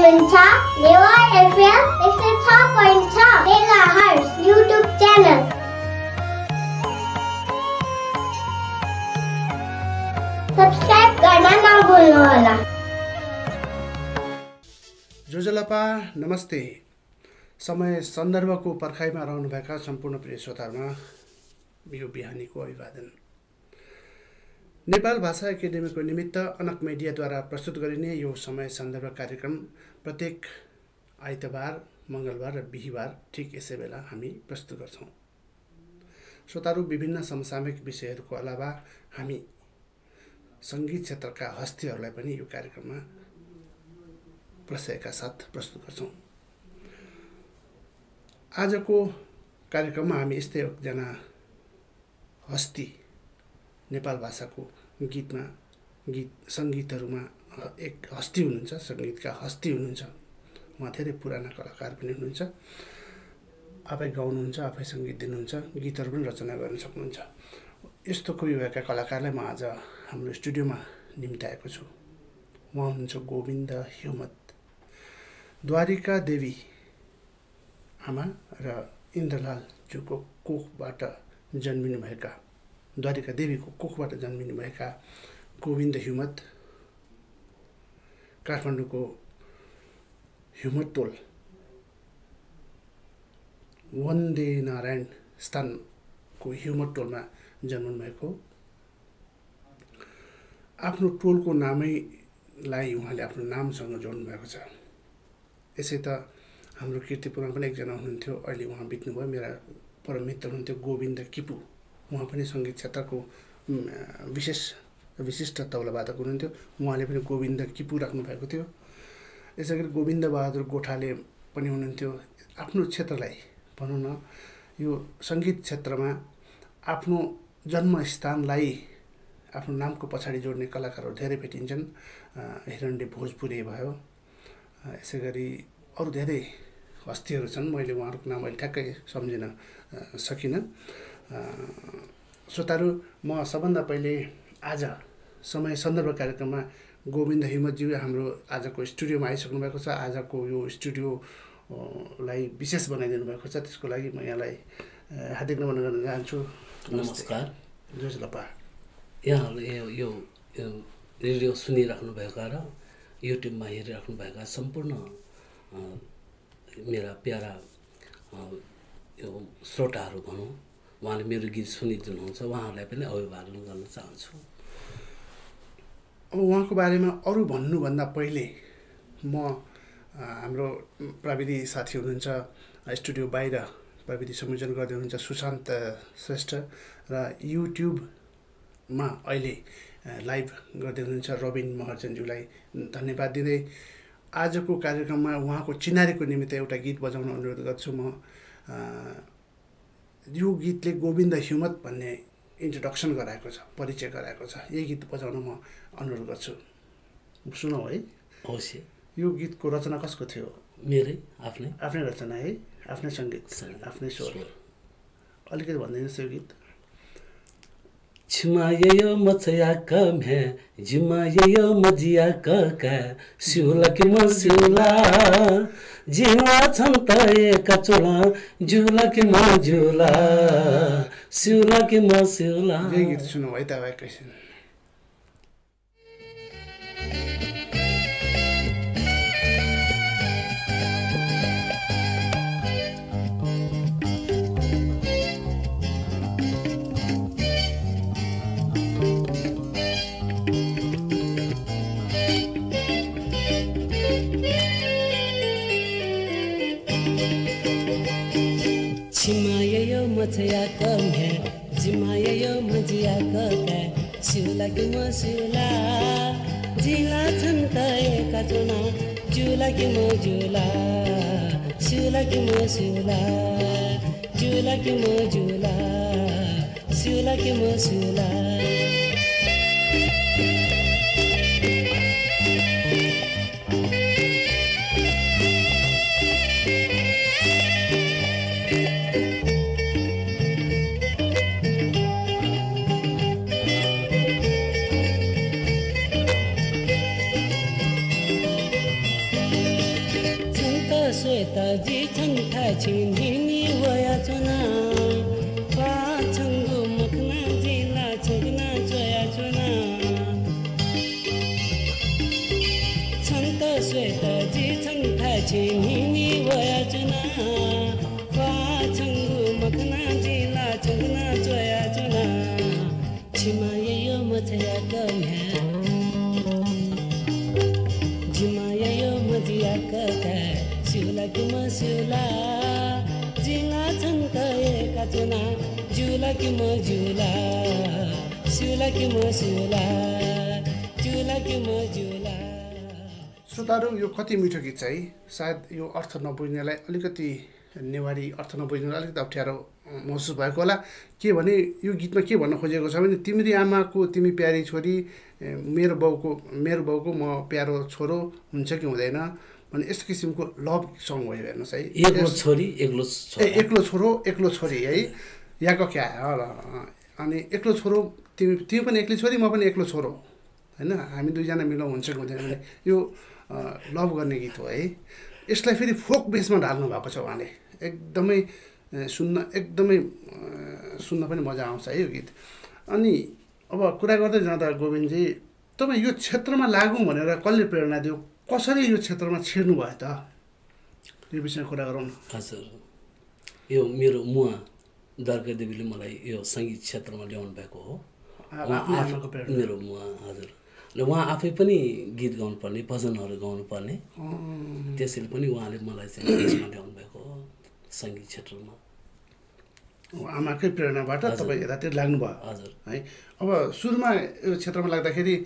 हुनुहुन्छ Newar FM 106.6 megahertz YouTube channel. Subscribe गर्न नभुल्नुहोला। जोजलपा नमस्ते। समय सन्दर्भको पर्खाइमा रहनुभएका सम्पूर्ण प्रिय श्रोताहरूमा यो बिहानीको अभिवादन। नेपाल भाषा एकाडेमीको निमित्त अनक मिडियाद्वारा प्रस्तुत गरिने यो समय सन्दर्भ कार्यक्रम प्रत्येक आइतबार, मङ्गलबार र बिहिबार ठिक यसै बेला हामी प्रस्तुत गर्छौँ। श्रोताहरू, विभिन्न समसामयिक विषयहरूको अलावा हामी सङ्गीत क्षेत्रका हस्तीहरूलाई पनि यो कार्यक्रममा प्रशयका साथ प्रस्तुत गर्छौँ। आजको कार्यक्रममा हामी यस्तै एकजना हस्ती, नेपाल भाषाको सङ्गीतहरूमा एक हस्ती हुनुहुन्छ, सङ्गीतका हस्ती हुनुहुन्छ। उहाँ धेरै पुराना कलाकार पनि हुनुहुन्छ। आफै गाउनुहुन्छ, आफै सङ्गीत दिनुहुन्छ, गीतहरू पनि रचना गर्न सक्नुहुन्छ। यस्तो कोही भएका कलाकारलाई म आज हाम्रो स्टुडियोमा निम्ताएको छु। उहाँ हुनुहुन्छ गोविन्द हिमत। द्वारिका देवी आमा र इन्द्रलालज्यूको कोखबाट जन्मिनुभएका, द्वारिका देवीको कोखबाट जन्मिनुभएका गोविन्द हिमत काठमाडौँको हिमतोल वन्दे नारायण स्थानको हिमतोलमा जन्मनुभएको। आफ्नो टोलको नामैलाई उहाँले आफ्नो नामसँग जोड्नु भएको छ। यसै त हाम्रो कीर्तिपुरमा पनि एकजना हुनुहुन्थ्यो, अहिले उहाँ बित्नुभयो, मेरा परम मित्र हुनुहुन्थ्यो गोविन्द किपू। उहाँ पनि सङ्गीत क्षेत्रको विशिष्ट तबलावादक हुनुहुन्थ्यो। उहाँले पनि गोविन्द किपू राख्नुभएको थियो। यसै गरी गोविन्द बहादुर गोठाले पनि हुनुहुन्थ्यो। आफ्नो क्षेत्रलाई भनौँ न, यो सङ्गीत क्षेत्रमा आफ्नो जन्मस्थानलाई आफ्नो नामको पछाडि जोड्ने कलाकारहरू धेरै भेटिन्छन्। हिरण्य भोजपुरे भयो, यसै गरी अरू धेरै हस्तीहरू छन्। मैले उहाँहरूको नाम अहिले ठ्याक्कै सम्झिन सकिनँ। श्रोताहरू, म सबभन्दा पहिले आज समय सन्दर्भ कार्यक्रममा गोविन्द हिमतज्यू हाम्रो आजको स्टुडियोमा आइसक्नु भएको छ। आजको यो स्टुडियोलाई विशेष बनाइदिनु भएको छ, त्यसको लागि म यहाँलाई हार्दिक नमन गर्न चाहन्छु। नमस्कार। जोजलपा, यहाँहरूले यो रेडियो सुनिराख्नुभएका र युट्युबमा हेरिराख्नुभएका सम्पूर्ण मेरा प्यारा यो श्रोताहरू भनौँ, उहाँले मेरो गीत सुनिदिनुहुन्छ, उहाँहरूलाई पनि अभिवादन गर्न चाहन्छु। अब उहाँको बारेमा अरू भन्नुभन्दा पहिले म हाम्रो प्रविधि साथी हुनुहुन्छ, स्टुडियो बाहिर प्रविधि संयोजन गर्दै हुनुहुन्छ सुशान्त श्रेष्ठ, र युट्युबमा अहिले लाइभ गर्दै हुनुहुन्छ रबिन महर्जनज्यूलाई धन्यवाद दिँदै आजको कार्यक्रममा उहाँको चिनारीको निमित्त एउटा गीत बजाउन अनुरोध गर्छु म। यो गीतले गोविन्द हिमत भन्ने इन्ट्रोडक्सन गराएको छ, परिचय गराएको छ। यही गीत बजाउन म अनुरोध गर्छु। सुनौ है। अवश्य। यो गीतको रचना कसको थियो? मेरै आफ्नै रचना है, आफ्नै सङ्गीत, आफ्नै स्वर। अलिकति भनिदिनुहोस् यो गीत। छिमायो मछया कम्हे जिमायो मजिया कका सिउला कि मसिउला जिउला छन् त एका चोला जुला कि मजुला सिउला कि मसिउला। यही गीत सुनौ है त एकैछिन। छिमायो मछया कम्हे जिमायो मजिया कका सिउला कि मसिउला जिला छन् त एका चुना जुला कि मजुला सिउला कि मसिउला जुला कि मजुला सिउला कि मसिउला। श्वेताजी छन् थाछिन हिनी वया चुना पाछङ्गु मखना जिला छगना चोया चुना छन्त श्वेताजी छन् थाछिन हिनी वया चुना पाछङ्गु मखना जिला छगना चोया चुना छिमाये यो मछया कन्या जिमाया यो मजिया कका सिउला कि म सिउला जिला छन् कएका चुना जिउला कि म जिउला सिउला कि म सिउला जिउला कि म जिउला। श्रोताहरू यो कति मिठो गीत चाहिँ सायद यो अर्थ नबुझ्नेलाई अलिकति नेवारी अर्थ नबुझ्नेलाई अलिकति अप्ठ्यारो महसुस भएको होला। के भने यो गीतमा के भन्न खोजेको छ भने तिम्री आमाको तिमी प्यारी छोरी मेरो बाउको म प्यारो छोरो हुन्छ कि हुँदैन भने यस्तो किसिमको लभ सङ भयो हेर्नुहोस् है। एक्लो छोरो एक्लो छोरी है यहाँको क्या अनि एक्लो छोरो तिमी पनि एक्लै छोरी म पनि एक्लो छोरो होइन हामी दुईजना मिलाउँ हुन्छ कि हुँदैन भने यो लभ गर्ने गीत हो है। यसलाई फेरि फोक बेसमा ढाल्नु भएको छ उहाँले एकदमै सुन्न पनि मजा आउँछ है यो गीत। अनि अब कुरा गर्दै जाँदा गोविन्दजी तपाईँ यो क्षेत्रमा लागौँ भनेर कसले प्रेरणा दियो कसरी यो क्षेत्रमा छिर्नु भयो त यो विषयमा कुरा गरौँ न। हजुर यो मेरो मुवा दर्गा देवीले मलाई यो सङ्गीत क्षेत्रमा ल्याउनु भएको हो मेरो मुवा हजुर र उहाँ आफै पनि गीत गाउनुपर्ने भजनहरू गाउनुपर्ने त्यसैले पनि उहाँले मलाई चाहिँ यसमा ल्याउनु भएको हो सङ्गीत क्षेत्रमा। आमाकै प्रेरणाबाट तपाईँ यतातिर लाग्नुभयो हजुर है। अब सुरुमा यो क्षेत्रमा लाग्दाखेरि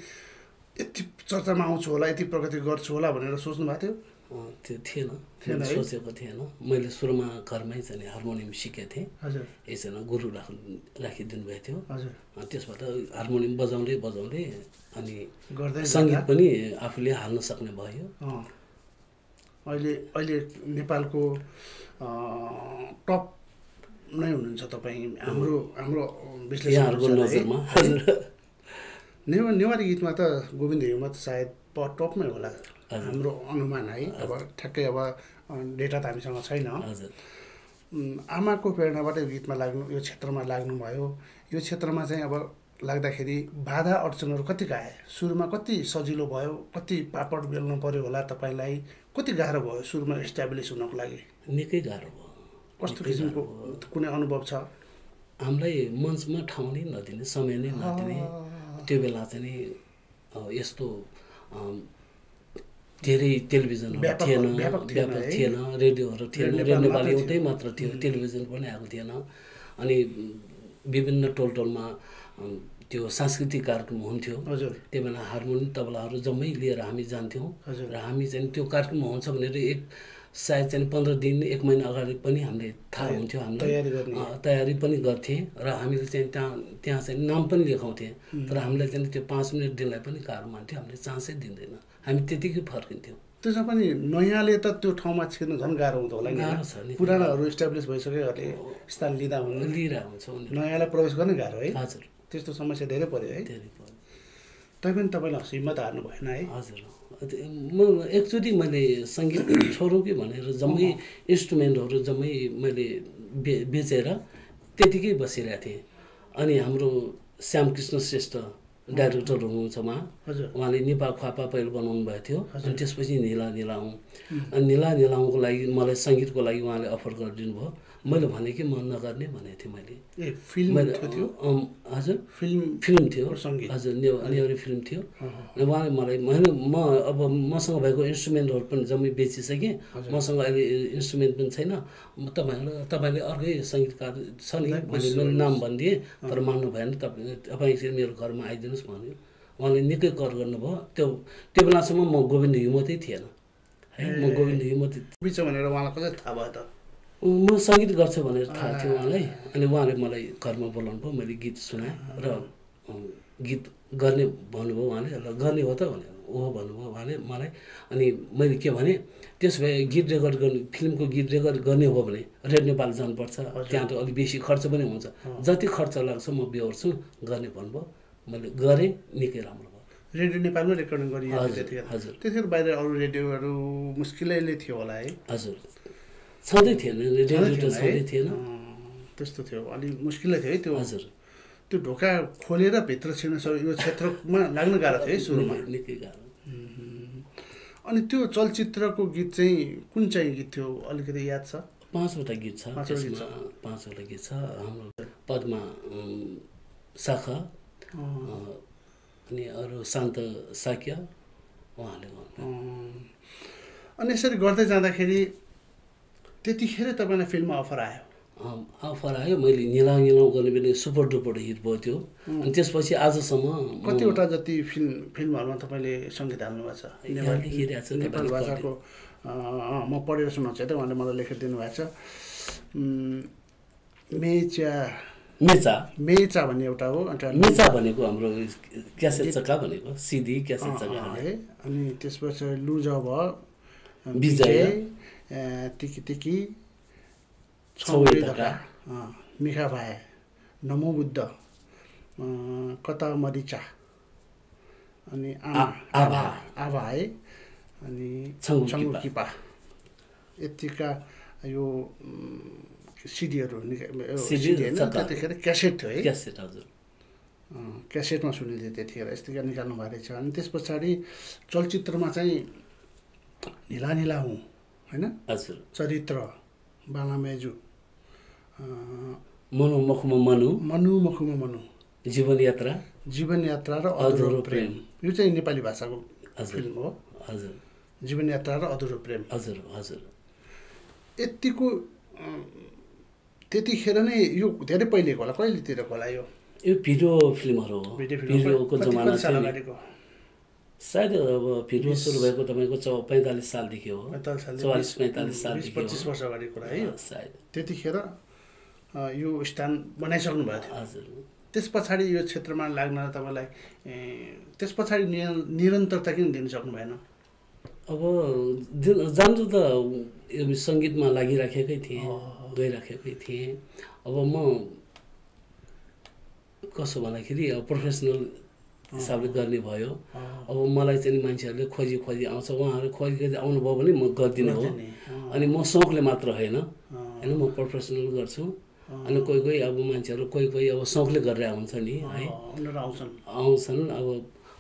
यति चर्चामा आउँछु होला यति प्रगति गर्छु होला भनेर सोच्नु भएको थियो? त्यो थिएन सोचेको थिएन। मैले सुरुमा घरमै चाहिँ हार्मोनियम सिकेको थिएँ। हजुर एकजना गुरु राखिदिनु भएको थियो। हजुर त्यसबाट हार्मोनियम बजाउँदै अनि गर्दै सङ्गीत पनि आफूले हाल्न सक्ने भयो। अहिले नेपालको टप नै हुनुहुन्छ तपाईँ हाम्रो विश्लेषणमा। नेवारी गीतमा त गोविन्द हिमत सायद टपमै होला हाम्रो अनुमान है। अब ठ्याक्कै अब डेटा त हामीसँग छैन। आमाको प्रेरणाबाट यो गीतमा यो क्षेत्रमा लाग्नुभयो। यो क्षेत्रमा चाहिँ अब लाग्दाखेरि बाधा अडचनहरू कतिको आए सुरुमा कति सजिलो भयो कति पापड बेल्नु पर्यो होला तपाईँलाई कति गाह्रो भयो सुरुमा इस्टाब्लिस हुनको लागि? निकै गाह्रो भयो। कस्तो किसिमको कुनै अनुभव छ? हामीलाई मञ्चमा ठाउँ नै नदिने समय नै नदिने त्यो बेला चाहिँ यस्तो धेरै टेलिभिजनहरू थिएन व्यापक थिएन रेडियोहरू थिएन रेडियो नेपाली एउटै मात्र थियो टेलिभिजन पनि आएको थिएन। अनि विभिन्न टोलमा त्यो सांस्कृतिक कार्यक्रम हुन्थ्यो त्यो बेला हार्मोनियम तबलाहरू जम्मै लिएर हामी जान्थ्यौँ र हामी चाहिँ त्यो कार्यक्रम हुन्छ भनेर सायद चाहिँ 15 दिन 1 महिना अगाडि पनि हामीले थाहा हुन्थ्यो हामीलाई तयारी पनि गर्थेँ र हामीले चाहिँ त्यहाँ चाहिँ नाम पनि लेखाउँथेँ तर हामीलाई चाहिँ त्यो 5 मिनट दिनलाई पनि गाह्रो मान्थ्यो। हामीले चान्सै दिँदैन हामी त्यतिकै फर्किन्थ्यौँ। त्यसमा पनि नयाँले त त्यो ठाउँमा छिर्नु झन् गाह्रो हुँदो होला नि। पुरानाहरू इस्टाब्लिस भइसकेहरूले स्थान लिइरहेको हुन्छ नयाँलाई प्रवेश गर्ने गाह्रो है। हजुर त्यस्तो समस्या धेरै पर्यो है। धेरै पर्यो। तैपनि तपाईँलाई हिम्मत हार्नु भएन है? हजुर म एकचोटि मैले सङ्गीत छोडौँ कि भनेर जम्मै इन्स्ट्रुमेन्टहरू जम्मै मैले बेचेर त्यतिकै बसिरहेको थिएँ। अनि हाम्रो श्यामकृष्ण श्रेष्ठ डाइरेक्टर हुनुहुन्छ उहाँले निपा ख्वापा पहिलो बनाउनु भएको थियो अनि त्यसपछि निला निलाउँ अनि निला निलाउँको लागि मलाई सङ्गीतको लागि उहाँले अफर गरिदिनु भयो। मैले भने कि म नगर्ने भनेको थिएँ मैले। फिल्म थियो? हजुर फिल्म थियो हजुर नेवारी फिल्म थियो। उहाँले मलाई म अब मसँग भएको इन्स्ट्रुमेन्टहरू पनि जम्मै बेचिसकेँ मसँग अहिले इन्स्ट्रुमेन्ट पनि छैन तपाईँले अर्कै सङ्गीतकार छ नि मैले मेरो नाम भनिदिएँ तर मान्नु भएन तपाईँ मेरो घरमा आइदिनुहोस् भन्यो। उहाँले निकै कर गर्नुभयो। त्यो बेलासम्म म गोविन्द हिमतै थिएन है। म गोविन्द हिमत बिच भनेर उहाँलाई कसरी थाहा भयो त? म सङ्गीत गर्छु भनेर थाहा थियो उहाँलाई। अनि उहाँले मलाई घरमा बोलाउनु भयो मैले गीत सुनाएँ र गीत गर्ने भन्नुभयो उहाँले र गर्ने हो त भने ओहो भन्नुभयो उहाँले मलाई। अनि मैले के भने त्यसो भए गीत रेकर्ड गर्ने फिल्मको गीत रेकर्ड गर्ने हो भने रेडियो नेपाल जानुपर्छ त्यहाँ त अलिक बेसी खर्च पनि हुन्छ जति खर्च लाग्छ म बेहोर्छु गर्ने भन्नुभयो। मैले गरेँ निकै राम्रो भयो। रेडियो नेपालमै रेकर्डिङ गरियो त्यतिखेर हजुर त्यतिखेर बाहिर अरू रेडियोहरू मुस्किलैले थियो होला है हजुर छँदै थिएन रेडियो त छँदै थिएन त्यस्तो थियो अलि मुस्किलै थियो है त्यो हजुर त्यो ढोका खोलेर भित्र छिर्न यो क्षेत्रमा लाग्न गाह्रो थियो है सुरुमा निकै गाह्रो अनि त्यो चलचित्रको गीत चाहिँ कुन चाहिँ गीत थियो अलिकति याद छ 5वटा गीत छ त्यसमा 5वटा गीत छ हाम्रो पद्मा शाखा अनि अरू शान्त साक्य उहाँले गर्नु अनि यसरी गर्दै जाँदाखेरि त्यतिखेर तपाईँलाई फिल्ममा अफर आयो मैले निलाउ निलाउ गर्ने बेला सुपर डुपर हिट भयो त्यो अनि त्यसपछि आजसम्म कतिवटा जति फिल्महरूमा तपाईँले सङ्गीत हाल्नुभएको छ नेपाली भाषाको म पढेर सुनाउँछु है त उहाँले मलाई लेखेर दिनुभएको छ मेचा भन्ने एउटा हो मेचा भनेको हाम्रो क्यासेट चक्का भनेको सिडी क्यासेट चक्का है अनि त्यसपछि लुज भयो विजय टिकी टिकी छौरी धक्का मिखा भाए नमो बुद्ध कता मरिचा अनि आभा है अनि छङ्गु किपा यतिका यो सिडीहरू त्यतिखेर क्यासेट थियो है क्यासेट हजुर क्यासेटमा सुनिन्थ्यो त्यतिखेर यस्तै निकाल्नु भएको रहेछ अनि त्यस पछाडि चलचित्रमा चाहिँ निला निला हुँ होइन हजुर चरित्र बाला मेजु मनु मखुमा मनु जीवन यात्रा र अधुरो प्रेम यो चाहिँ नेपाली भाषाको फिल्म हो हजुर जीवन यात्रा र अधुरो प्रेम हजुर हजुर यतिको त्यतिखेर नै यो धेरै पहिलेको होला कहिलेतिरको होला यो भिडियो फिल्महरू हो भिडियोको जमाना सायद अब भिडियो सुरु भएको तपाईँको 45 सालदेखि हो 44-45 सालदेखि 25 वर्ष अगाडि कुरा है सायद त्यतिखेर यो स्थान बनाइसक्नु भएको थियो हजुर त्यस पछाडि यो क्षेत्रमा लाग्न तपाईँलाई त्यस पछाडि निरन्तरता किन दिन सक्नु भएन अब जान्छु त यो सङ्गीतमा लागिराखेकै थिएँ गइराखेकै थिएँ अब म कसो भन्दाखेरि अब प्रोफेसनल हिसाबले गर्ने भयो अब मलाई चाहिँ मान्छेहरूले खोजी आउँछ उहाँहरू खोजी आउनुभयो भने म गरिदिनु हो अनि म सौकले मात्र होइन म प्रोफेसनल गर्छु अनि कोही अब मान्छेहरू कोही अब सौकले गरेर आउँछ नि है आउँछन् अब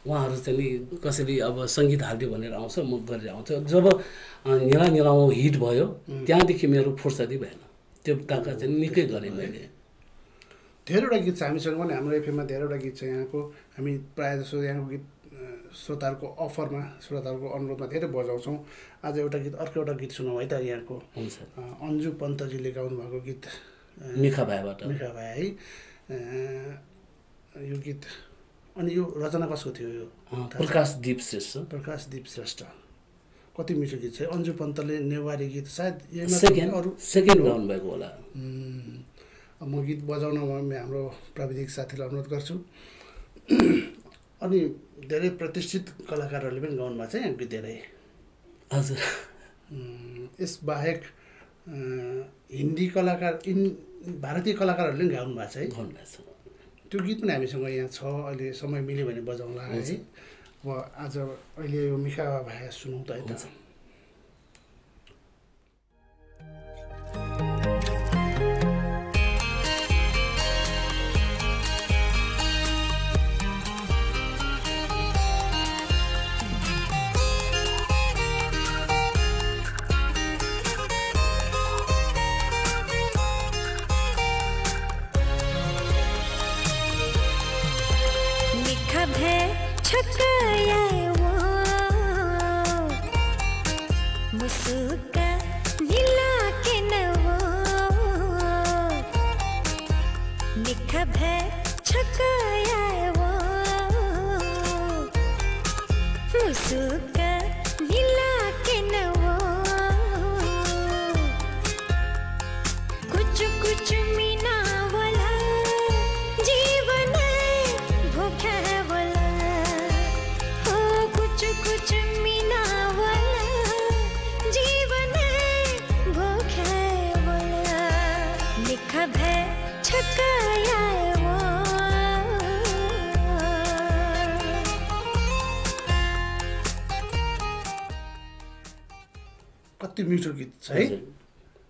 उहाँहरू चाहिँ नि कसैले अब सङ्गीत हाल्यो भनेर आउँछ म गरेर आउँछ जब निला निलाउ हिट भयो त्यहाँदेखि मेरो फुर्सदै भएन त्यो ताका चाहिँ निकै गरेँ मैले धेरैवटा गीत छ हामीसँग पनि हाम्रो एफएममा धेरैवटा गीत छ यहाँको हामी प्रायः जसो यहाँको गीत श्रोताहरूको अफरमा श्रोताहरूको अनुरोधमा धेरै बजाउँछौँ आज एउटा गीत अर्को एउटा गीत सुनाउँ है त यहाँको अन्जु पन्तजीले गाउनुभएको गीत मिखा भाइबाट है यो गीत अनि यो रचना कसको थियो यो प्रकाशदीप श्रेष्ठ कति मिठो गीत छ अन्जु पन्तले नेवारी गीत सायद सेकेन्ड गाउनुभएको होला म गीत बजाउन हाम्रो प्राविधिक साथीलाई अनुरोध गर्छु अनि धेरै प्रतिष्ठित कलाकारहरूले पनि गाउनुभएको छ यहाँ गीत धेरै हजुर यसबाहेक हिन्दी कलाकार भारतीय कलाकारहरूले पनि गाउनु भएको छ है त्यो गीत पनि हामीसँग यहाँ छ अहिले समय मिल्यो भने बजाउँला है अब आज अहिले यो मिखा भाइ सुनौँ त है त कति मिठो गीत छ है,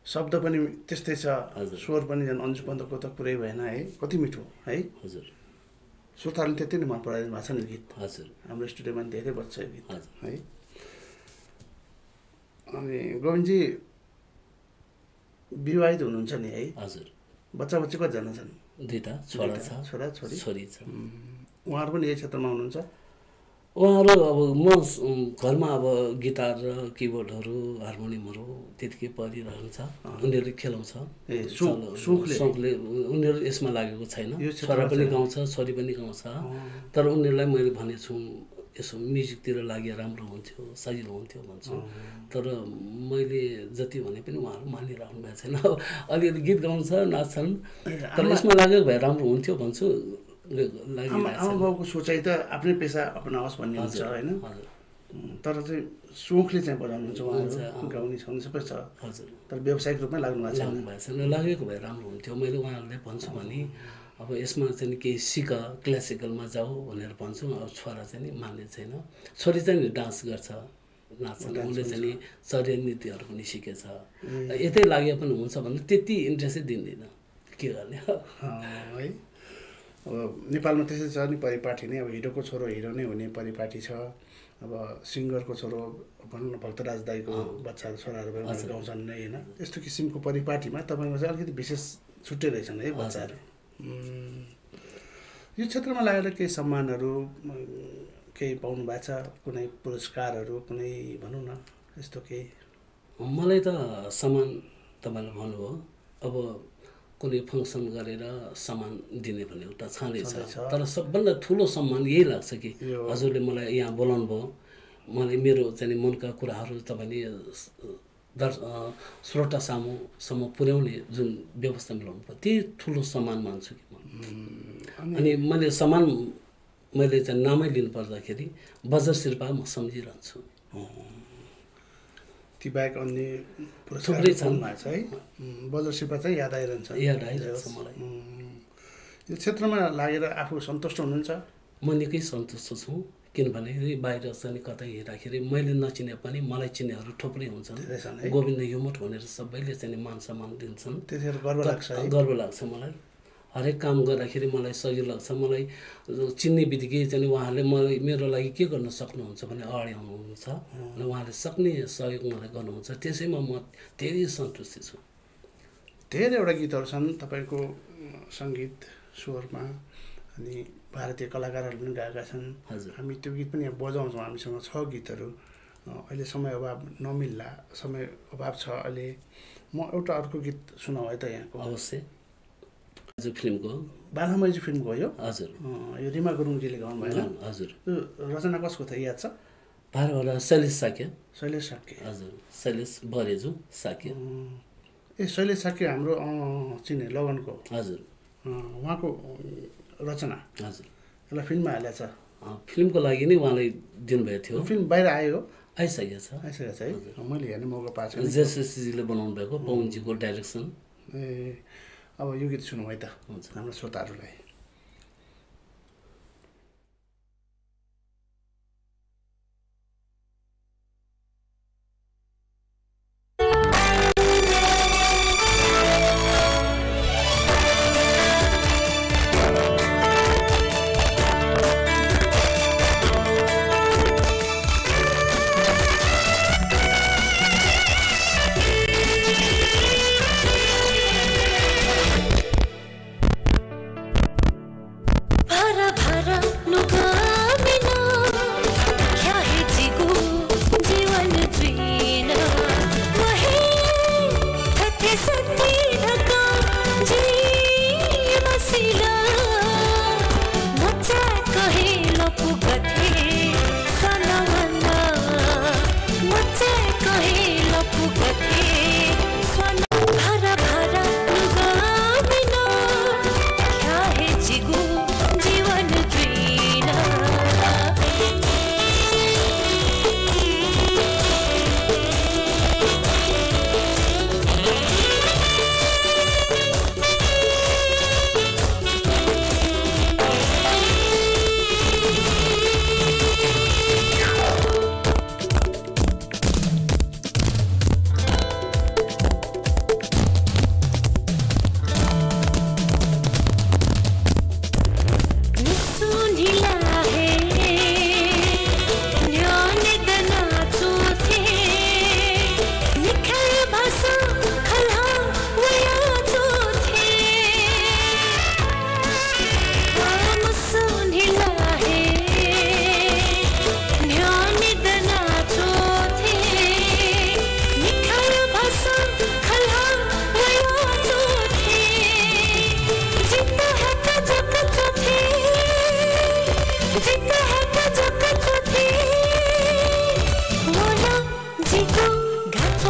शब्द पनि त्यस्तै छ, स्वर पनि झन् अन्जु पन्तको त कुरै भएन है, कति मिठो है। हजुर श्रोताहरूले त्यति नै मन पराइदिनु भएको छ नि गीत। हजुर हाम्रो स्टुडियोमा धेरै बज्छ यो गीत है। अनि गोविन्दजी विवाहित हुनुहुन्छ नि है? हजुर। बच्चा बच्ची कतिजना छन्? 2टा छोरा छ, छोरा छोरी छ। उहाँहरू पनि यही क्षेत्रमा हुनुहुन्छ? उहाँहरू अब म घरमा अब गिटार र किबोर्डहरू हार्मोनियमहरू त्यतिकै परिरहन्छ, उनीहरूले खेलाउँछ सोखले, उनीहरू यसमा लागेको छैन। छोरा पनि गाउँछ, छोरी पनि गाउँछ, तर उनीहरूलाई मैले भनेको छु यसो म्युजिकतिर लागि राम्रो हुन्थ्यो, सजिलो हुन्थ्यो भन्छु, तर मैले जति भने पनि उहाँहरू मानिरहनु भएको छैन। अलिअलि गीत गाउँछ, नाच्छन्, तर यसमा लागेको भए राम्रो हुन्थ्यो भन्छु। आमा बाउको सोचाइ त आफ्नै पेसा अपनाओस् भन्ने हुन्छ होइन, तर चाहिँ सोखले चाहिँ बजाउनुहुन्छ उहाँहरू, गाउने छाउने सबै छ, तर व्यावसायिक रूपमै लाग्नु भएको छैन। लागेको भए राम्रो हुन्थ्यो। मैले उहाँहरूले भन्छु भने अब यसमा चाहिँ केही सिक, क्लासिकलमा जाऊ भनेर भन्छु। अब छोरा चाहिँ नि मान्ने छैन, छोरी चाहिँ नि डान्स गर्छ, नाच्छन्, उसले चाहिँ नि चर्या नृत्यहरू पनि सिकेछ। यतै लागे पनि हुन्छ भने त्यति इन्ट्रेस्टै दिँदैन, के गर्ने है। अब नेपालमा त्यस्तै छ नि, परिपाटी नै, अब हिरोको छोरो हिरो नै हुने परिपाटी छ। अब सिङ्गरको छोरो भनौँ न भक्तराज दाईको बच्चाहरू छोराहरू गाउँछन् नै होइन, यस्तो किसिमको परिपाटीमा तपाईँको चाहिँ अलिकति विशेष छुट्टै रहेछन् है बच्चाहरू। यो क्षेत्रमा लागेर केही सम्मानहरू केही पाउनु भएको छ, कुनै पुरस्कारहरू, कुनै भनौँ न यस्तो केही? मलाई त सम्मान तपाईँले भन्नुभयो, अब कुनै फङ्सन गरेर सम्मान दिने भन्ने एउटा छँदैछ, तर सबभन्दा ठुलो सम्मान यही लाग्छ कि हजुरले मलाई यहाँ बोलाउनु भयो, मलाई मेरो चाहिँ मनका कुराहरू तपाईँले श्रोता सामुसम्म पुर्याउने जुन व्यवस्था मिलाउनु भयो, त्यही ठुलो सम्मान मान्छु कि म। अनि मैले सम्मान मैले चाहिँ नामै लिनु पर्दाखेरि बजार शेर्पा म सम्झिरहन्छु। ती बाहेक अन्य थुप्रै छन् है, बजार शेर्पा चाहिँ याद आइरहन्छ मलाई। यो क्षेत्रमा लागेर आफू सन्तुष्ट हुनुहुन्छ? म निकै सन्तुष्ट छु, किनभने बाहिर चाहिँ कतै हेर्दाखेरि मैले नचिने पनि मलाई चिन्नेहरू थुप्रै हुन्छन्। गोविन्द युमठ भनेर सबैले चाहिँ मान सम्मान दिन्छन्, त्यतिखेर गर्व लाग्छ है, गर्व लाग्छ मलाई। हरेक काम गर्दाखेरि मलाई सजिलो लाग्छ। मलाई चिन्ने बित्तिकै चाहिँ उहाँहरूले मलाई मेरो लागि के गर्न सक्नुहुन्छ भने अगाडि आउनुहुन्छ र उहाँले सक्ने सहयोग मलाई गर्नुहुन्छ, त्यसैमा म धेरै सन्तुष्टि छु। धेरैवटा गीतहरू छन् तपाईँको सङ्गीत स्वरमा, अनि भारतीय कलाकारहरूले पनि गाएका छन्। हामी त्यो गीत पनि यहाँ बजाउँछौँ, हामीसँग छ गीतहरू। अहिले समय अभाव नमिल्ला, समय अभाव छ अहिले। म एउटा अर्को गीत सुनाऊ है त यहाँको। अवश्य। फिल्मको बालामैजी फिल्मको हो यो? हजुर। यो रिमा गुरुङजीले गाउनु भएन? हजुर। यो रचना कसको थियो याद छ? भारतबाट शैलेश साक्य। शैलेश साक्य, हजुर। शैलेश बरेजु साक्य। ए शैलेश साक्य हाम्रो चिने लगनको? हजुर। उहाँको रचना? हजुर। यसलाई फिल्ममा हालेको छ? फिल्मको लागि नै उहाँलाई दिनुभएको थियो। फिल्म बाहिर आयो? आइसकेको छ। आइसकेको छ है, मैले हेर्ने मौका पाएको छु। जेएसएसजीले बनाउनु भएको, पवनजीको डाइरेक्सन। ए अब यो गीत सुनौँ है त हाम्रो श्रोताहरूलाई।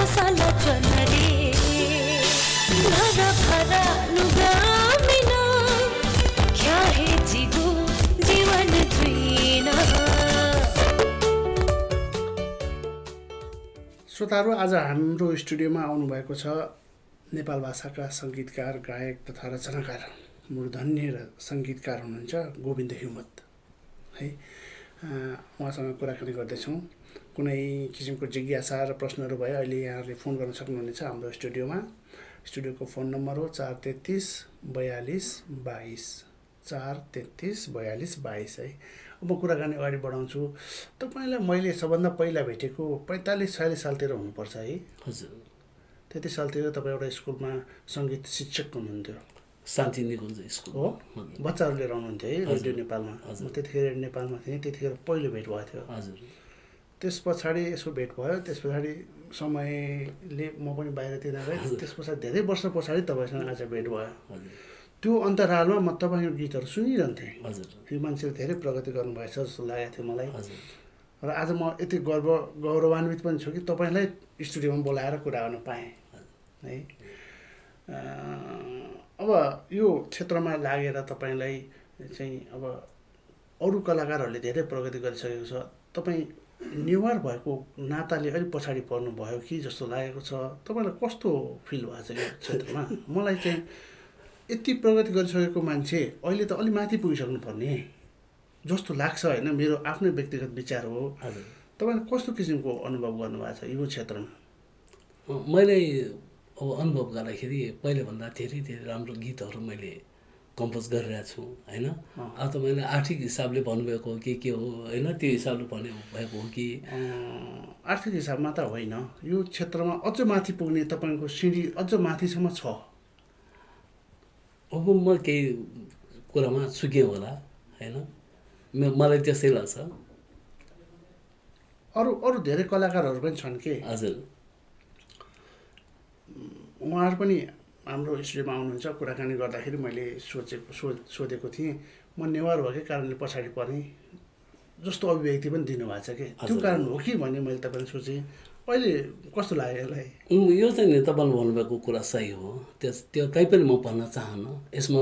साला चनरे भरा भरा लुगामिना क्या है जीवो जीवन जीना। श्रोताहरू, आज हाम्रो स्टुडियोमा आउनुभएको छ नेपाल भाषाका सङ्गीतकार, गायक तथा रचनाकार, मूर्धन्य र सङ्गीतकार हुनुहुन्छ गोविन्द हिमत है। उहाँसँग कुराकानी गर्दैछौँ। कुनै किसिमको जिज्ञासा र प्रश्नहरू भए अहिले यहाँहरूले फोन गर्न सक्नुहुनेछ हाम्रो स्टुडियोमा। स्टुडियोको फोन नम्बर हो 433 42 22 433 42 22 है। अब म कुराकानी अगाडि बढाउँछु। तपाईँलाई मैले सबभन्दा पहिला भेटेको 45-46 सालतिर हुनुपर्छ है। हजुर, त्यति सालतिर तपाईँ एउटा स्कुलमा सङ्गीत शिक्षक हुनुहुन्थ्यो। शान्ति निकुञ्ज स्कुल हो, बच्चाहरू लिएर आउनुहुन्थ्यो है रेडियो नेपालमा। म त्यतिखेर नेपालमा थिएँ, त्यतिखेर पहिलो भेट भएको थियो। हजुर, त्यस पछाडि यसो भेट भयो। त्यस पछाडि समयले म पनि बाहिरतिर गएँ। त्यस पछाडि धेरै वर्ष पछाडि तपाईँसँग आज भेट भयो। त्यो अन्तरालमा म तपाईँको गीतहरू सुनिरहन्थेँ। हजुर, यो मान्छेले धेरै प्रगति गर्नुभएछ जस्तो लागेको थियो मलाई। र आज म यति गौरवान्वित पनि छु कि तपाईँलाई स्टुडियोमा बोलाएर कुरा गर्न पाएँ है। अब यो क्षेत्रमा लागेर तपाईँलाई चाहिँ अब अरू कलाकारहरूले धेरै प्रगति गरिसकेको छ। तपाईँ नेवार भएको नाताले अलिक पछाडि पर्नुभयो कि जस्तो लागेको छ। तपाईँलाई कस्तो फिल भएको छ यो क्षेत्रमा? मलाई चाहिँ यति प्रगति गरिसकेको मान्छे अहिले त अलि माथि पुगिसक्नुपर्ने जस्तो लाग्छ होइन, मेरो आफ्नै व्यक्तिगत विचार हो। तपाईँले कस्तो किसिमको अनुभव गर्नुभएको छ यो क्षेत्रमा? मैले अब अनुभव गर्दाखेरि पहिलेभन्दा धेरै धेरै राम्रो गीतहरू मैले कम्पोज गरिरहेको छु होइन। अब त मैले आर्थिक हिसाबले भन्नुभएको हो कि के हो होइन, त्यो हिसाबले भन्नुभएको हो कि? आर्थिक हिसाबमा त होइन, यो क्षेत्रमा अझ माथि पुग्ने तपाईँको सिँढी अझ माथिसम्म छ। अब म केही कुरामा चुकेँ होला होइन, मलाई त्यसै लाग्छ। अरू धेरै कलाकारहरू पनि छन् के? हजुर, उहाँहरू पनि हाम्रो स्टुडियोमा आउनुहुन्छ। कुराकानी गर्दाखेरि मैले सोधेको थिएँ, म नेवार भएकै कारणले पछाडि परेँ जस्तो अभिव्यक्ति पनि दिनुभएको छ कि त्यो कारण हो कि भन्ने मैले तपाईँलाई सोचेँ। अहिले कस्तो लाग्यो यसलाई? यो चाहिँ नि तपाईँले भन्नुभएको कुरा सही हो। त्यो कहीँ पनि म भन्न चाहन्न। यसमा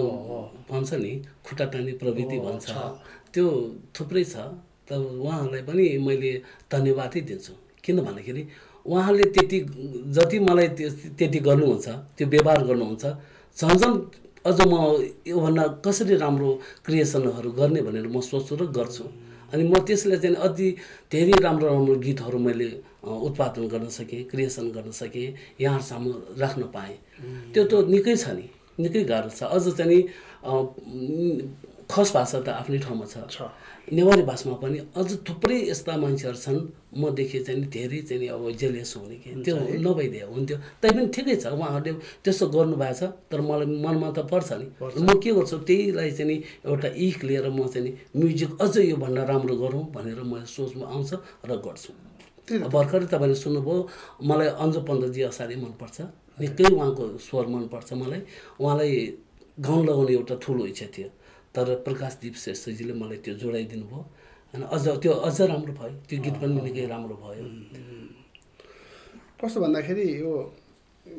भन्छ नि खुट्टा टान्ने प्रवृत्ति भन्छ, त्यो थुप्रै छ। त उहाँहरूलाई पनि मैले धन्यवादै दिन्छु। किन भन्दाखेरि उहाँले जति मलाई त्यति गर्नुहुन्छ, त्यो व्यवहार गर्नुहुन्छ, झन् अझ म योभन्दा कसरी राम्रो क्रिएसनहरू गर्ने भनेर म सोच्छु र गर्छु। अनि म त्यसलाई चाहिँ अझै धेरै राम्रो राम्रो गीतहरू मैले उत्पादन गर्न सकेँ, क्रिएसन गर्न सकेँ, यहाँहरूसम्म राख्न पाएँ। त्यो त निकै छ नि, निकै गाह्रो छ। अझ चाहिँ खस भाषा त आफ्नै ठाउँमा छ, नेवारी भाषामा पनि अझ थुप्रै यस्ता मान्छेहरू छन् मदेखि चाहिँ धेरै चाहिँ अब जेलियस हुने कि त्यो नभइदिए हुन्थ्यो। तैपनि ठिकै छ, उहाँहरूले त्यसो गर्नुभएको छ। तर मलाई मनमा त पर्छ नि, म के गर्छु त्यहीलाई चाहिँ एउटा इख लिएर म चाहिँ म्युजिक अझ योभन्दा राम्रो गरौँ भनेर म सोचमा आउँछ र गर्छु। भर्खरै तपाईँले सुन्नुभयो, मलाई अन्जु पन्तजी असाध्यै मनपर्छ, निकै उहाँको स्वर मनपर्छ मलाई। उहाँलाई गाउन लगाउने एउटा ठुलो इच्छा थियो, तर प्रकाशदीप श्रेष्ठजीले मलाई त्यो जोडाइदिनु भयो होइन। त्यो अझ राम्रो भयो, त्यो गीत पनि निकै राम्रो भयो। कस्तो भन्दाखेरि यो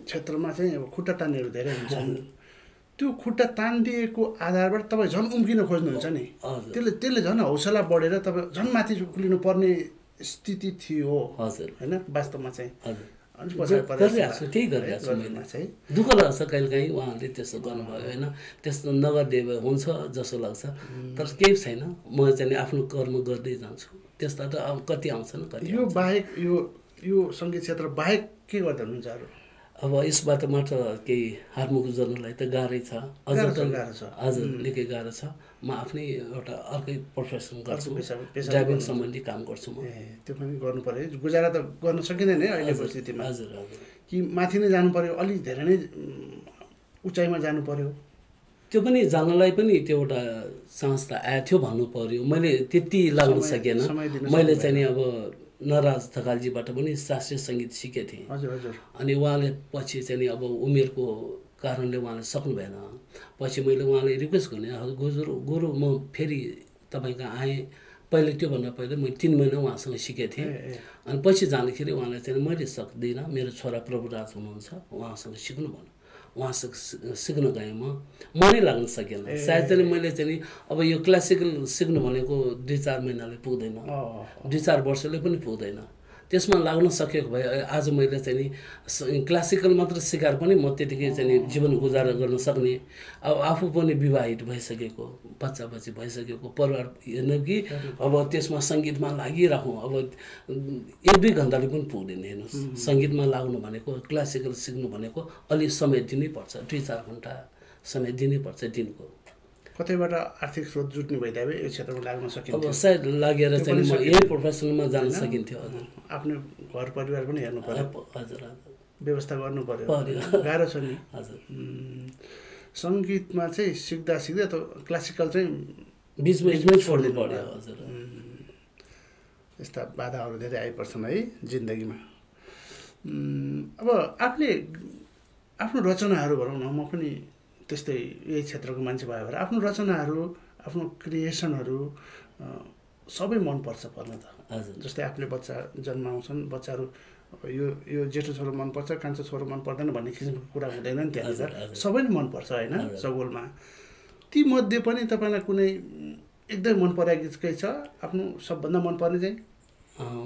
क्षेत्रमा चाहिँ अब खुट्टा तान्नेहरू धेरै हुन्छन्। त्यो खुट्टा तानिदिएको आधारबाट तपाईँ झन् उम्किन खोज्नुहुन्छ नि, त्यसले झन् हौसला बढेर तपाईँ झन् माथि उक्लिनु पर्ने स्थिति थियो होइन वास्तवमा चाहिँ। गरिरहेको छु, त्यही गरिरहेको छु मैले चाहिँ। दुःख लाग्छ कहिलेकाहीँ उहाँहरूले त्यस्तो गर्नुभयो होइन, त्यस्तो नगरिदिए हुन्छ जस्तो लाग्छ। तर केही छैन, म चाहिँ आफ्नो कर्म गर्दै जान्छु। त्यस्ता त अब कति आउँछन् कति। यो बाहेक यो सङ्गीत क्षेत्र बाहेक के गर्दै हुनुहुन्छ अरू? अब यसबाट मात्र केही हातमुख जोड्नलाई त गाह्रै छ, अझ त गाह्रो छ। हजुर, निकै गाह्रो छ। म आफ्नै एउटा अर्कै प्रोफेसन गर्छु, ड्राइभिङ सम्बन्धी काम गर्छु म। त्यो पनि गर्नु पऱ्यो, गुजारा त गर्न सकिँदैन है अहिलेको स्थितिमा। हजुर हजुर, कि माथि नै जानु पऱ्यो, अलिक धेरै नै उचाइमा जानु पऱ्यो? त्यो पनि जानलाई पनि त्यो एउटा साहस त आएको थियो भन्नु पऱ्यो। मैले त्यति लाग्न सकेन। मैले चाहिँ नि अब नराज ढकालजीबाट पनि शास्त्रीय सङ्गीत सिकेको थिएँ। हजुर हजुर। अनि उहाँले पछि चाहिँ नि अब उमेरको कारणले उहाँले सक्नु भएन। पछि मैले उहाँले रिक्वेस्ट गर्ने, गुरु म फेरि तपाईँ कहाँ आएँ, पहिले त्योभन्दा पहिले मैले 3 महिना उहाँसँग सिकेको थिएँ। अनि पछि जाँदाखेरि उहाँलाई चाहिँ मैले सक्दिनँ, मेरो छोरा प्रभुराज हुनुहुन्छ, उहाँसँग सिक्नु भन्नु। उहाँसँग सिक्न गएँ म नै लाग्न सकेन। सायद चाहिँ मैले चाहिँ अब यो क्लासिकल सिक्नु भनेको 2-4 महिनाले पुग्दैन, 2-4 वर्षले पनि पुग्दैन। त्यसमा लाग्न सकेको भए आज मैले चाहिँ नि क्लासिकल मात्र सिकाएर पनि म त्यतिकै चाहिँ नि जीवन गुजारा गर्न सक्ने। अब आफू पनि विवाहित भइसकेको, बच्चा बच्ची भइसकेको, परिवार हेर्नु कि अब त्यसमा सङ्गीतमा लागिराखौँ। अब 1-2 घन्टाले पनि पुग्दैन। हेर्नुहोस्, सङ्गीतमा लाग्नु भनेको, क्लासिकल सिक्नु भनेको अलि समय दिनैपर्छ, 2-4 घन्टा समय दिनैपर्छ दिनको। कतैबाट आर्थिक स्रोत जुट्ने भइदिए भए यो क्षेत्रमा लाग्न सकिन्थ्यो। अब सायद लागेर चाहिँ म यही प्रोफेसनमा जान सकिन्थ्यो। हजुर, आफ्नो घर परिवार पनि हेर्नु पर्यो। हजुर, व्यवस्था गर्नु पर्यो, गाह्रो छ नि। हजुर, सङ्गीतमा चाहिँ सिक्दा सिक्दै त क्लासिकल चाहिँ बिचमै छोड्नु पर्यो। हजुर, यस्ता बाधाहरू धेरै आइपर्छन् है जिन्दगीमा। अब आफूले आफ्नो रचनाहरू भनौँ न, म पनि त्यस्तै यही क्षेत्रको मान्छे भयो भएर आफ्नो रचनाहरू, आफ्नो क्रिएसनहरू सबै मनपर्छ पर्न त। हजुर, जस्तै आफूले बच्चा जन्माउँछन्, बच्चाहरू यो जेठो छोरो मनपर्छ, कान्छो छोरो मन पर्दैन भन्ने किसिमको कुरा हुँदैन नि त्यहाँनिर। सबै नै मनपर्छ होइन सगोलमा। तीमध्ये पनि तपाईँलाई कुनै एकदमै मन परेको गीत केही छ आफ्नो सबभन्दा मनपर्ने चाहिँ?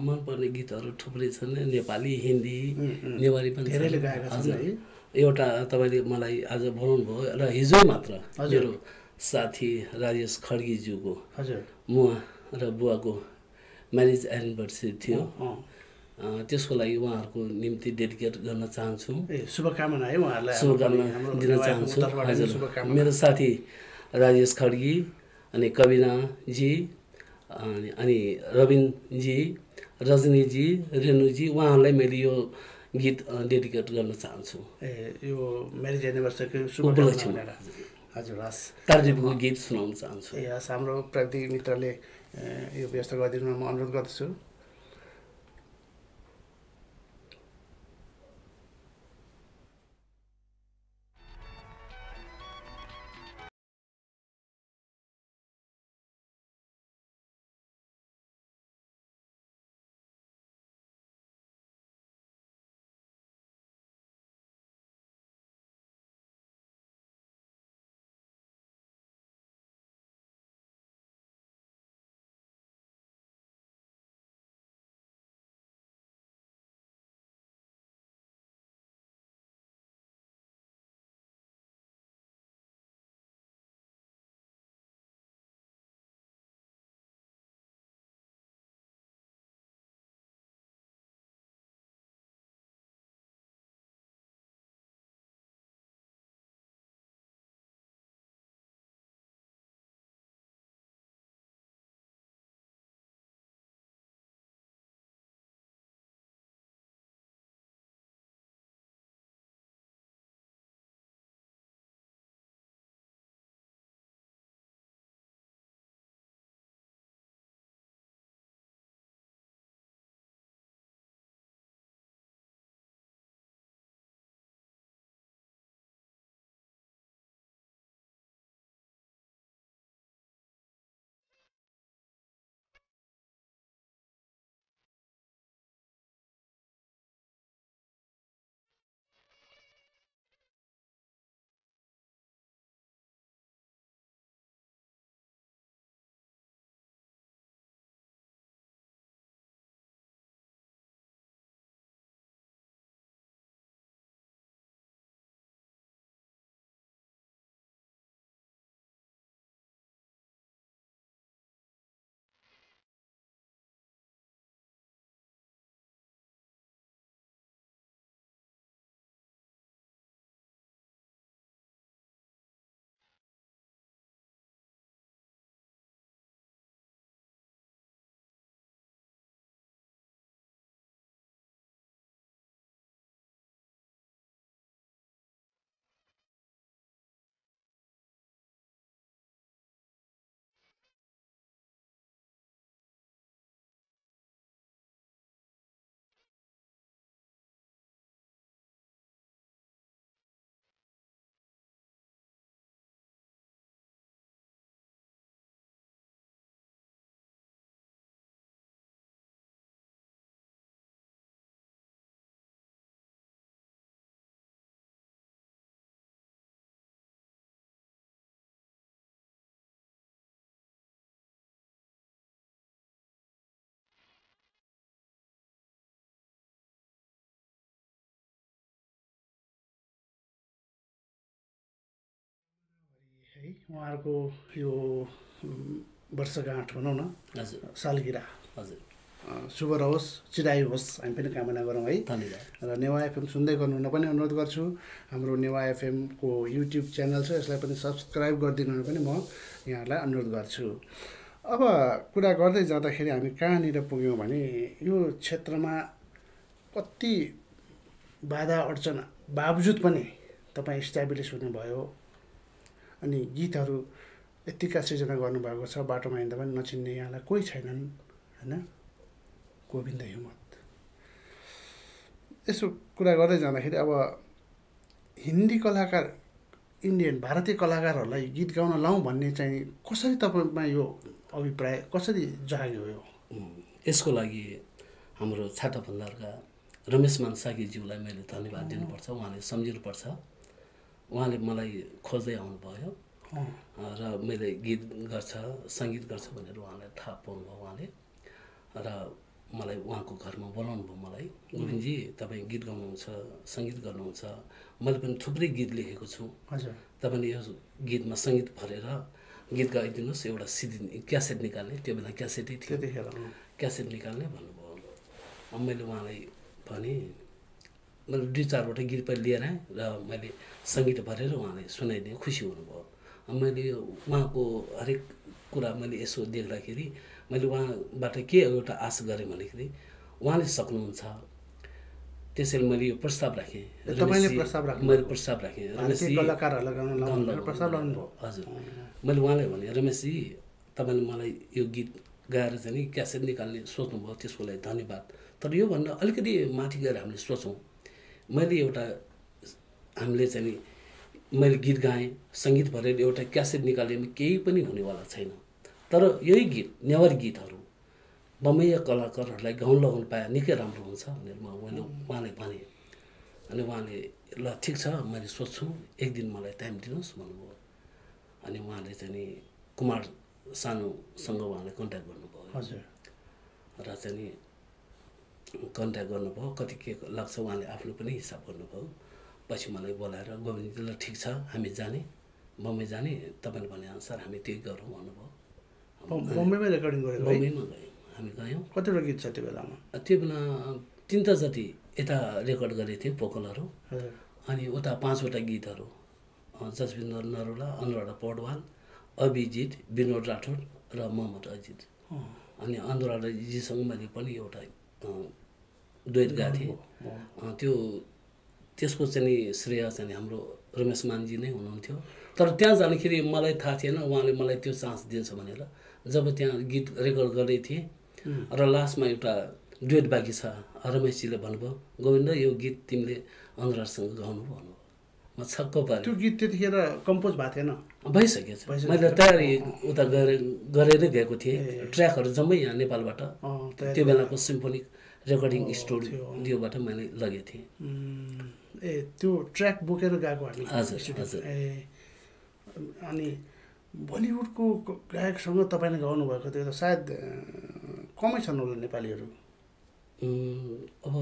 मनपर्ने गीतहरू थुप्रै छन्, नेपाली, हिन्दी, नेवारी पनि धेरैले गाएका छन् है। एउटा तपाईँले मलाई आज बोलाउनु भयो र हिजो मात्र मेरो साथी राजेश खड्गीज्यूको मुवा र बुवाको म्यारेज एनिभर्सरी थियो। त्यसको लागि उहाँहरूको निम्ति डेडिकेट गर्न चाहन्छु। शुभकामना है उहाँहरूलाई, शुभकामना दिन चाहन्छु। हजुर, मेरो साथी राजेश खड्गी, अनि कविनाजी, अनि रविनजी, रजनीजी, रेणुजी, उहाँहरूलाई मैले यो गीत डेडिकेट गर्न चाहन्छु। यो म्यारेज एनिभर्सरीको उपलक्ष्यमा हजुर हस् कार्यक्रमको गीत सुनाउन चाहन्छु। हस्, हाम्रो प्राविधिक मित्रले यो व्यवस्था गरिदिनु म अनुरोध गर्दछु। है उहाँहरूको यो वर्षगाँठ भनौँ न हजुर सालगिरह हजुर शुभ रहोस् चिरायु होस् हामी पनि कामना गरौँ है। धन्यवाद। र नेवा एफएम सुन्दै गर्नुहुन पनि अनुरोध गर्छु। हाम्रो नेवा एफएमको युट्युब च्यानल छ, यसलाई पनि सब्सक्राइब गरिदिनु पनि म यहाँहरूलाई अनुरोध गर्छु। अब कुरा गर्दै जाँदाखेरि हामी कहाँनिर पुग्यौँ भने यो क्षेत्रमा कति बाधा अडचन बावजुद पनि तपाईँ इस्टाब्लिस हुनुभयो अनि गीतहरू यत्तिका सृजना गर्नुभएको छ, बाटोमा हिँड्दा पनि नचिन्ने यहाँलाई कोही छैनन् होइन, गोविन्द हिम्मत। यसो कुरा गर्दै जाँदाखेरि अब हिन्दी कलाकार इन्डियन भारतीय कलाकारहरूलाई गीत गाउन लाउँ भन्ने चाहिँ कसरी तपाईँमा यो अभिप्राय कसरी जाग्यो यो? यसको लागि हाम्रो छाटा भण्डारका रमेश मानसाकीज्यूलाई मैले धन्यवाद दिनुपर्छ। उहाँले सम्झिनुपर्छ। उहाँले मलाई खोज्दै आउनुभयो र मैले गीत गर्छ सङ्गीत गर्छ भनेर उहाँलाई थाहा पाउनुभयो उहाँले र मलाई उहाँको घरमा बोलाउनु भयो मलाई। गोविन्दजी तपाईँ गीत गाउनुहुन्छ सङ्गीत गर्नुहुन्छ, मैले पनि थुप्रै गीत लेखेको छु, हजुर तपाईँले यो गीतमा सङ्गीत भरेर गीत गाइदिनुहोस्, एउटा सिडी क्यासेट निकाल्ने, त्यो बेला क्यासेटै थियो, त्यतिखेर क्यासेट निकाल्ने भन्नुभयो। अब मैले उहाँलाई भने मैले 2-4वटा गीत पनि लिएर आएँ र मैले सङ्गीत भरेर उहाँले सुनाइदिएँ, खुसी हुनुभयो। अब मैले उहाँको हरेक कुरा मैले यसो देख्दाखेरि मैले उहाँबाट के एउटा आशा गरेँ भनेखेरि उहाँले सक्नुहुन्छ, त्यसैले मैले यो प्रस्ताव राखेँ। मैले प्रस्ताव राखेँ हजुर। मैले उहाँलाई भने रमेशजी तपाईँले मलाई यो गीत गाएर चाहिँ नि क्यासेट निकाल्ने सोच्नुभयो, त्यसको लागि धन्यवाद। तर योभन्दा अलिकति माथि गएर हामीले सोचौँ। मैले एउटा हामीले चाहिँ नि मैले गीत गाएँ सङ्गीत भरेर एउटा क्यासेट निकालेमा केही पनि हुनेवाला छैन, तर यही गीत नेवारी गीतहरू बम्बईया कलाकारहरूलाई गाउन लगाउनु पाए निकै राम्रो हुन्छ भनेर मैले उहाँलाई भने। अनि उहाँले ल ठिक छ मैले सोध्छु, एक दिन मलाई टाइम दिनुहोस् भन्नुभयो। अनि उहाँले चाहिँ नि कुमार सानुसँग उहाँले कन्ट्याक्ट गर्नुभयो हजुर र चाहिँ नि कन्ट्याक्ट गर्नुभयो, कति के लाग्छ उहाँले आफ्नो पनि हिसाब गर्नुभयो। पछि मलाई बोलाएर गोविन्दजी ल ठिक छ हामी जाने बम्बई जाने, तपाईँले भनेअनुसार हामी त्यही गरौँ भन्नुभयो। बम्बईमै रेकर्डिङ गरेको? बम्बईमा गयौँ, हामी गयौँ। कतिवटा गीत छ त्यो बेलामा? त्यो बेला 3 जति यता रेकर्ड गरेको थिएँ भोकलहरू, अनि उता 5वटा गीतहरू जसविन्दर नरोला, अनुराधा पौडवाल, अभिजित, विनोद राठौड र मोहम्मद अजित। अनि अनुराधाजीसँग मैले पनि एउटा दुईट गाएको थिएँ। त्यसको चाहिँ नि श्रेय चाहिँ हाम्रो रमेश मानजी नै हुनुहुन्थ्यो। तर त्यहाँ जाँदाखेरि मलाई थाहा थिएन उहाँले मलाई त्यो चान्स दिन्छ भनेर। जब त्यहाँ गीत रेकर्ड गर्दै थिएँ र लास्टमा एउटा डुएट बाँकी छ, रमेशजीले भन्नुभयो गोविन्द यो गीत तिमीले अनुराधसँग गाउनु भन्नुभयो। म छक्क पारेँ। त्यो गीत त्यतिखेर कम्पोज भएको थिएन? भइसकेछ, मैले तयारी उता गरेरै गएको थिएँ। ट्र्याकहरू जम्मै यहाँ नेपालबाट त्यो बेलाको सिम्फोनिक रेकर्डिङ स्टुडियोबाट मैले लगेको थिएँ। ए त्यो ट्र्याक बोकेर गएको हामी? हजुर हजुर। अनि बलिउडको गायकसँग तपाईँले गाउनुभएको थियो त सायद कमै छन् होला नेपालीहरू? अब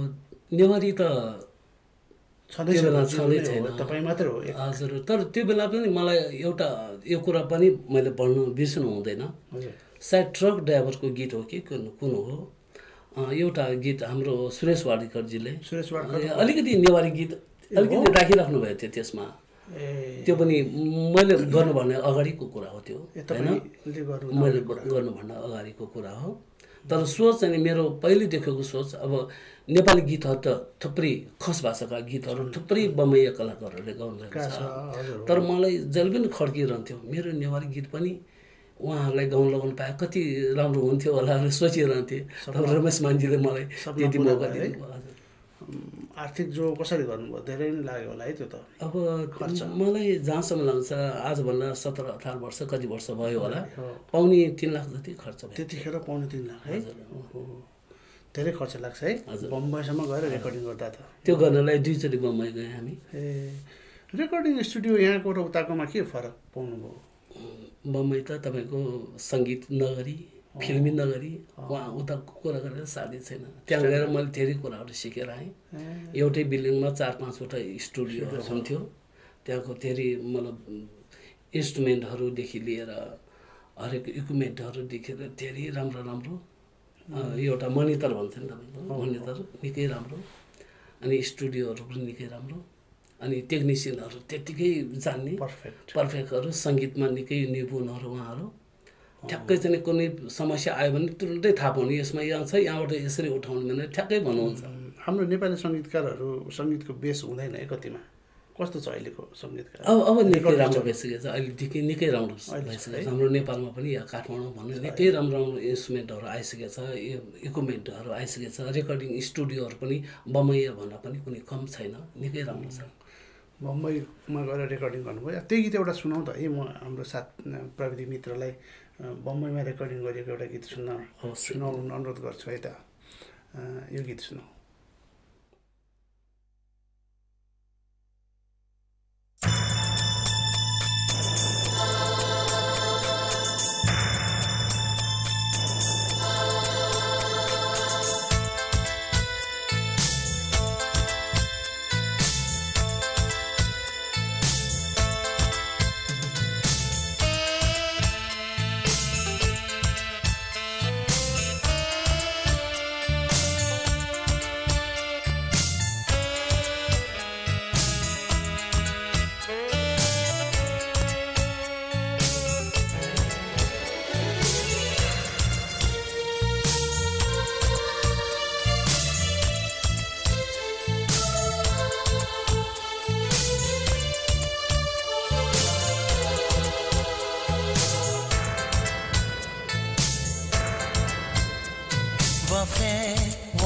नेवारी त छँदै छैन, तपाईँ मात्रै हो। हजुर, तर त्यो बेला पनि मलाई एउटा यो कुरा पनि मैले भन्नु बिर्सनु हुँदैन। सायद ट्रक ड्राइभरको गीत हो कि कुन हो, एउटा गीत हाम्रो सुरेश वाडीकरजीले अलिकति नेवारी गीत अलिकति राखिराख्नु भएको थियो त्यसमा। त्यो पनि मैले गर्नुभन्दा अगाडिको कुरा हो त्यो, होइन मैले गर्नुभन्दा अगाडिको कुरा हो। तर सोच चाहिँ मेरो पहिले देखेको सोच, अब नेपाली गीतहरू त थुप्रै खस भाषाका गीतहरू थुप्रै बम्बईया कलाकारहरूले गाउनुभएको छ, तर मलाई जहिले पनि खड्किरहन्थ्यो मेरो नेवारी गीत पनि उहाँहरूलाई गाउन लगाउनु पाए कति राम्रो हुन्थ्यो होला भनेर सोचिरहन्थेँ। तर रमेश मानजीले मलाई त्यति मौका दिनुभयो। आर्थिक जो कसरी गर्नुभयो? धेरै नै लाग्यो होला है त्यो त? अब मलाई जहाँसम्म लाग्छ आजभन्दा 17-18 वर्ष कति वर्ष भयो होला, पाउने 3 लाख जति खर्च भयो। त्यतिखेर पाउने 3 लाख है? धेरै खर्च लाग्छ है बम्बईसम्म गएर रेकर्डिङ गर्दा त? त्यो गर्नलाई 2 चोटि बम्बई गएँ हामी। रेकर्डिङ स्टुडियो यहाँको र उताकोमा के फरक पाउनुभयो? बम्बई त तपाईँको सङ्गीत नगरी फिल्मी नगरी उहाँ उताको कुरा गरेर साध्य छैन। त्यहाँ गएर मैले धेरै कुराहरू सिकेर आएँ। एउटै बिल्डिङमा 4-5वटा स्टुडियोहरू हुन्थ्यो, त्यहाँको धेरै मतलब इन्स्ट्रुमेन्टहरूदेखि लिएर हरेक इक्विपमेन्टहरूदेखि लिएर धेरै राम्रो राम्रो एउटा मोनिटर भन्छ नि तपाईँको मोनिटर निकै राम्रो अनि स्टुडियोहरू पनि निकै राम्रो अनि टेक्निसियनहरू त्यत्तिकै जान्ने पर्फेक्टहरू सङ्गीतमा निकै निपुणहरू उहाँहरू ठ्याक्कै चाहिँ कुनै समस्या आयो भने तुरुन्तै थाहा पाउने यसमा यहाँ छ यहाँबाट यसरी उठाउनु भने ठ्याक्कै भन्नुहुन्छ। हाम्रो नेपाली सङ्गीतकारहरू सङ्गीतको बेस हुँदैन है कतिमा कस्तो छ अहिलेको सङ्गीतकार अब निकै राम्रो भइसकेको छ अहिलेदेखि निकै राम्रो भइसकेको छ हाम्रो नेपालमा पनि यहाँ काठमाडौँ भन्ने निकै राम्रो राम्रो इन्स्ट्रुमेन्टहरू आइसकेको छ इक्विपमेन्टहरू आइसकेको छ रेकर्डिङ स्टुडियोहरू पनि बम्बई भन्दा पनि कुनै कम छैन निकै राम्रो छ। बम्बईमा गएर रेकर्डिङ गर्नुभयो त्यही गीत एउटा सुनाउँ त है म हाम्रो साथ प्रविधि मित्रलाई बम्बईमा रेकर्डिङ गरिएको एउटा गीत सुनाउनु अनुरोध गर्छु है त यो गीत सुनाऊ।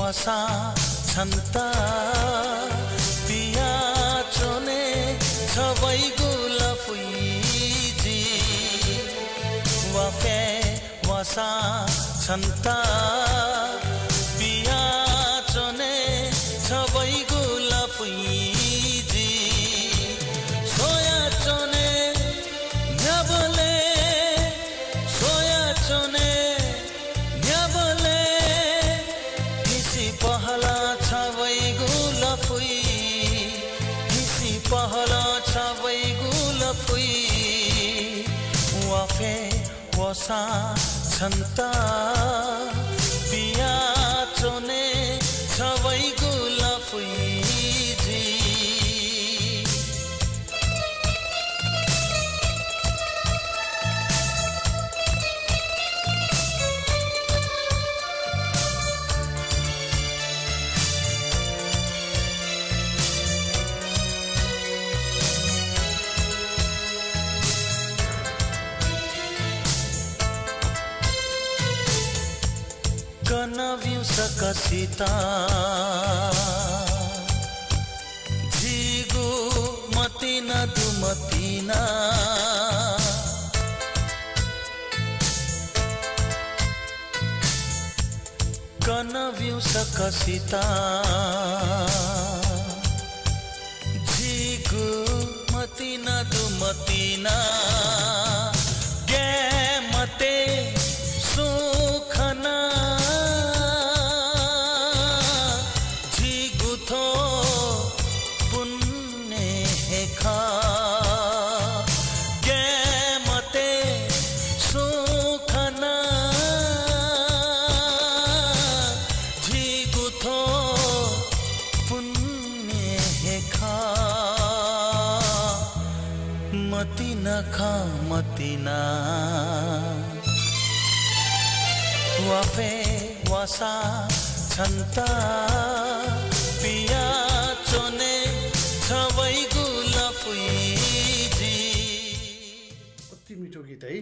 वसा छन्ता पिया चोने छवै गुला फुइजी वफे वसा छन्ता पिया चोने छवै गुला फुइजी सोया चोने न्याबले सोया चोने पहला छवै गुला फुई हिसी पहला छवै गुला फुई वाफे वसा छन्ता पिया चोने छवै गुला फुई जी कनव्यू सकसिता झिगु मतिना दुमतिना कनव्यू सकसिता झिगु मतिना दुमतिना गे मते सुखना खा मतिना वाफे वसा छन्ता पिया चोने छवै गुला फुइजी कति मिठो गीत है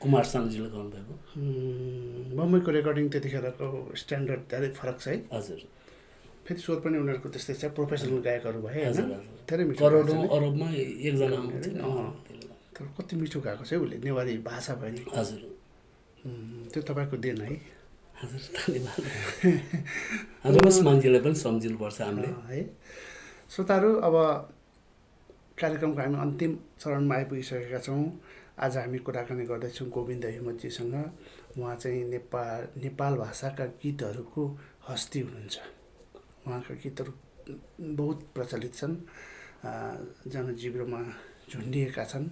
कुमार सानुजीले गाउनुभएको बम्बईको रेकर्डिङ त्यतिखेरको स्ट्यान्डर्ड धेरै फरक छ है हजुर फेरि स्वर पनि उनीहरूको त्यस्तै छ प्रोफेसनल गायकहरू भए हजुर धेरै मिठो करोडौँ अरबमा एकजना आउँथ्यो तर कति मिठो गाएको छ है उसले नेवारी भाषा भयो नि हजुर त्यो तपाईँको देन है हजुर धन्यवाद हाम्रो मान्छेलाई पनि सम्झिनुपर्छ हामीले है श्रोताहरू अब कार्यक्रमको हामी अन्तिम चरणमा आइपुगिसकेका छौँ आज हामी कुराकानी गर्दैछौँ गोविन्द हिमतजीसँग उहाँ चाहिँ नेपाल भाषाका गीतहरूको हस्ती हुनुहुन्छ उहाँका गीतहरू बहुत प्रचलित छन् जनजीवनमा झुन्डिएका छन्।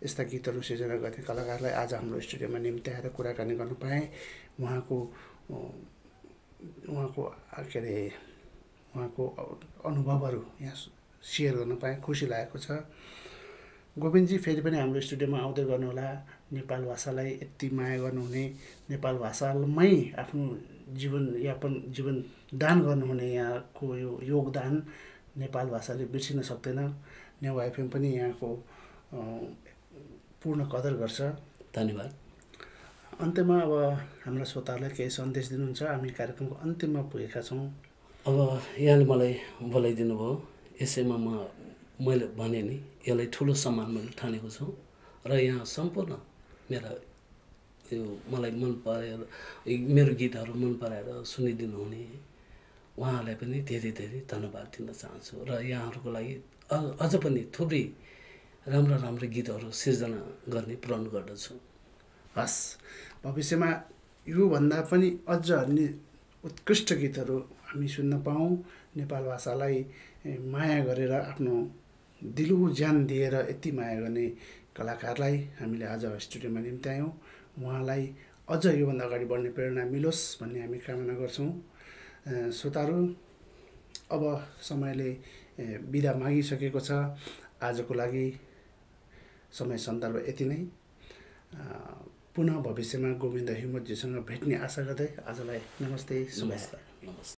यस्ता गीतहरू सिर्जना गर्ने कलाकारलाई आज हाम्रो स्टुडियोमा निम्त्याएर कुराकानी गर्न पाएँ। उहाँको के अरे उहाँको अनुभवहरू यहाँ सेयर गर्न पाएँ, खुसी लागेको छ। गोविन्दजी फेरि पनि हाम्रो स्टुडियोमा आउँदै गर्नुहोला। नेपाल भाषालाई यति माया गर्नुहुने, नेपाल भाषामै आफ्नो जीवन दान गर्नुहुने यहाँको यो योगदान नेपाल भाषाले बिर्सिन सक्दैन। नेवा एफएम पनि यहाँको पूर्ण कदर गर्छ। धन्यवाद। अन्त्यमा अब हाम्रा श्रोताहरूलाई केही सन्देश दिनुहुन्छ? हामी कार्यक्रमको अन्तिममा पुगेका छौँ। अब यहाँले मलाई बोलाइदिनु भयो, यसैमा मैले भने नि यसलाई ठुलो सम्मान मैले ठानेको छु र यहाँ सम्पूर्ण मेरा यो मलाई मन परेर मेरो गीतहरू मन पराएर सुनिदिनु हुने उहाँहरूलाई पनि धेरै धेरै धन्यवाद दिन चाहन्छु र यहाँहरूको लागि अझ पनि थुप्रै राम्रा गीतहरू सिर्जना गर्ने प्रण गर्दछु। हस्, भविष्यमा योभन्दा पनि अझ उत्कृष्ट गीतहरू हामी सुन्न पाऊँ। नेपाल भाषालाई माया गरेर आफ्नो दिलो ज्यान दिएर यति माया गर्ने कलाकारलाई हामीले आज स्टुडियोमा निम्त्यायौँ। उहाँलाई अझ योभन्दा अगाडि बढ्ने प्रेरणा मिलोस् भन्ने हामी कामना गर्छौँ। श्रोताहरू, अब समयले बिदा मागिसकेको छ। आजको लागि समय सन्दर्भ यति नै। पुनः भविष्यमा गोविन्द हिमतजीसँग भेट्ने आशा गर्दै आजलाई नमस्ते, शुभेच्छा। नमस्ते।